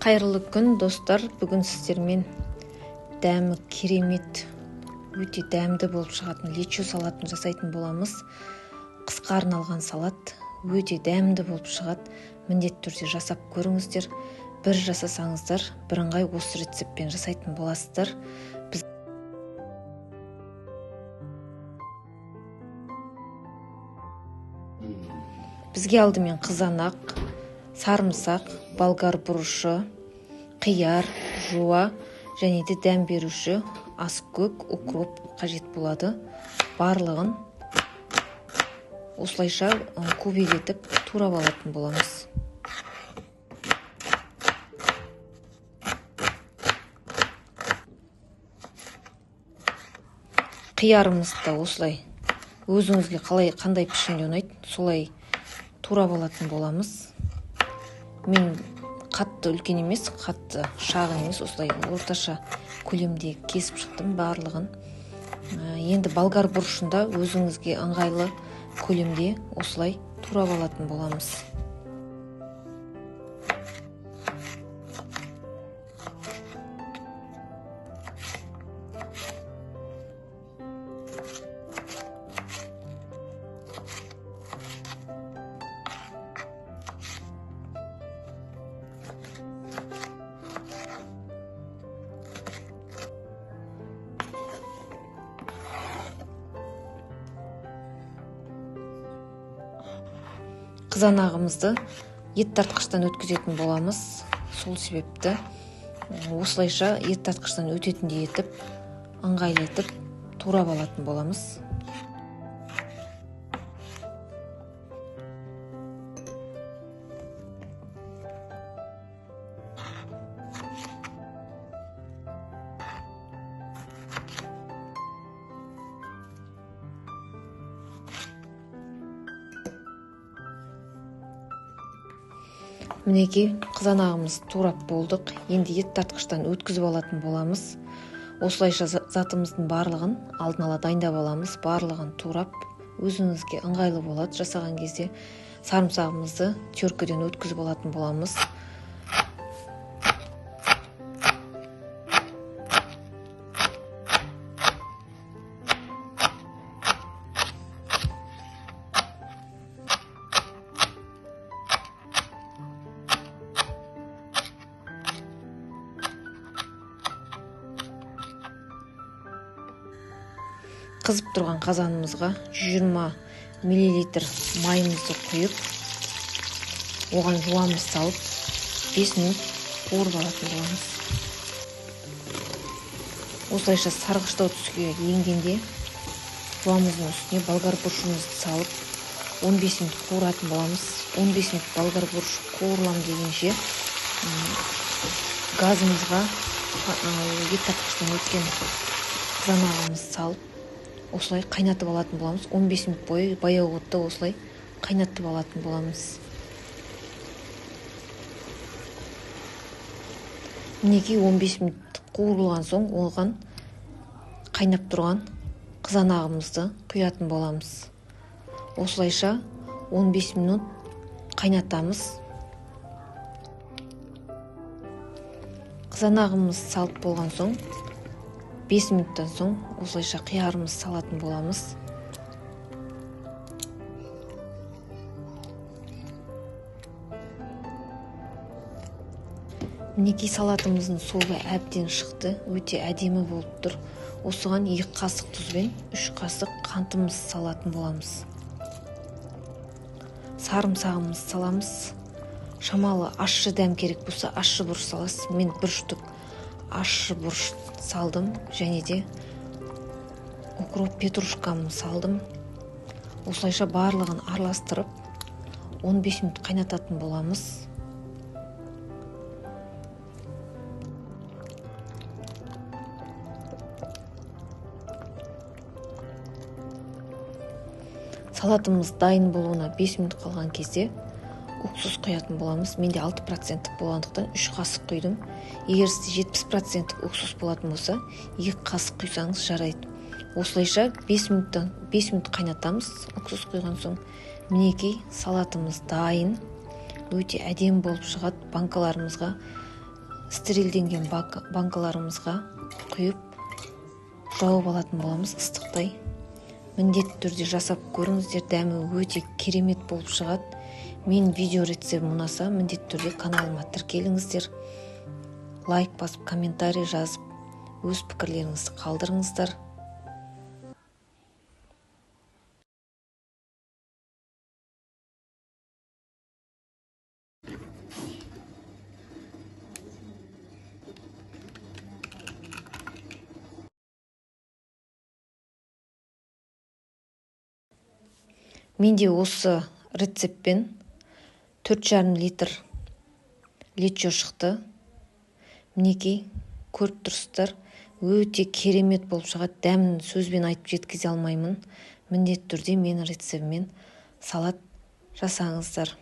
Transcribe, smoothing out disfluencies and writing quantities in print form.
Қайырлы күн, достар. Бүгін сіздермен дәмі керемет, өте дәмді болып шығатын лечо салатын жасайтын боламыз. Қысқа арналған салат өте дәмді болып шығады. Міндетті түрде жасап көріңіздер. Бір жасасаңыздар, бірыңғай осы рецептпен жасайтын боласыздар. Бізге алдымен қызанақ, сарымсақ, болгар бұрышы, қияр, жуа және де дәм беруші аскөк, укроп қажет болады. Барлығын осылайша кубик етіп турап алатын боламыз. Қиярымызды да осылай өзіңізге қалай қандай пішінде ұнайды, солай турап алатын боламыз. Мен қатты үлкен емес, қатты шағын емес, осылай орташа көлемде кесіп шықтым барлығын. Енді болгар бұрышында өзіңізге ыңғайлы көлемде осылай турап алатын боламыз. Қызанағымызды ет тартқыштан өткізетін боламыз. Сол себепті осылайша ет тартқыштан өтетіндей етіп, ыңғайлы етіп турап алатын боламыз. Мінекей, қызанағымыз турап болдық. Енді ет тартқыштан өткізіп алатын боламыз. Осылайша затымыздың барлығын алдын ала дайындап аламыз. Барлығын турап, өзіңізге ыңғайлы болады жасаған кезде. Сарымсағымызды теркіден өткізіп алатын боламыз. Қызып тұрған қазанымызға 120 миллилитр майымызды құйып, оған жуамыз салып, 5 минут қуырып алатын боламыз. Осылайша сарғыштау түске енгенде жуамыздың үстіне болгар бұрышымызды салып, 15 минут қуыратын боламыз. 15 минут болгар бұрыш қуырылам дегенше газымызға ет тартқыштан өткен қызанағымызды салып, осылай қайнатып алатын боламыз. 15 минут бойы баяу отта осылай қайнатып алатын боламыз. Мінекей, 15 минут қуырылған соң оған қайнап тұрған қызанағымызды құятын боламыз. Осылайша 15 минут қайнатамыз. Қызанағымыз салып болған соң 5 минуттан соң осылайша қиярымыз салатын боламыз. Мінекей, салатымыздың согы әбден шықты, өте әдемі болып тұр. Осыған 2 қасық тұз бен 3 қасық қантымыз салатын боламыз. Сарымсағымыз саламыз. Шамалы ащы дәм керек болса, ащы бұрыш саласыз. Мен бір штук ащы бұрыш салдым және де укроп, петрушкамды салдым. Осылайша барлығын араластырып 15 минут қайнататын боламыз. Салатымыз дайын болуына 5 минут қалған кезде уксус құятын боламыз. Менде 6% болғандықтан 3 қасық құйдым. Егер сізде 70% уксус болатын болса, 2 қасық құйсаңыз жарайды. Осылайша 5 минут қайнатамыз уксус құйған соң. Мінекей, салатымыз дайын. Өте әдемі болып шығады. Банкаларымызға Стерилденген банкаларымызға құйып жауып алатын боламыз ыстықтай. Міндетті түрде жасап көріңіздер, дәмі өте керемет болып шығады. Мен видео рецептім ұнаса, міндетті түрде каналыма тіркеліңіздер. Лайк басып, комментарий жазып, өз пікірлеріңізді қалдырыңыздар. Менде осы рецептпен 4,5 литр лечо шықты. Мінекей, көріп тұрсыздар, өте керемет болып шығады. Дәмін сөзбен айтып жеткізе алмаймын. Міндетті түрде менің рецептіммен салат жасаңыздар.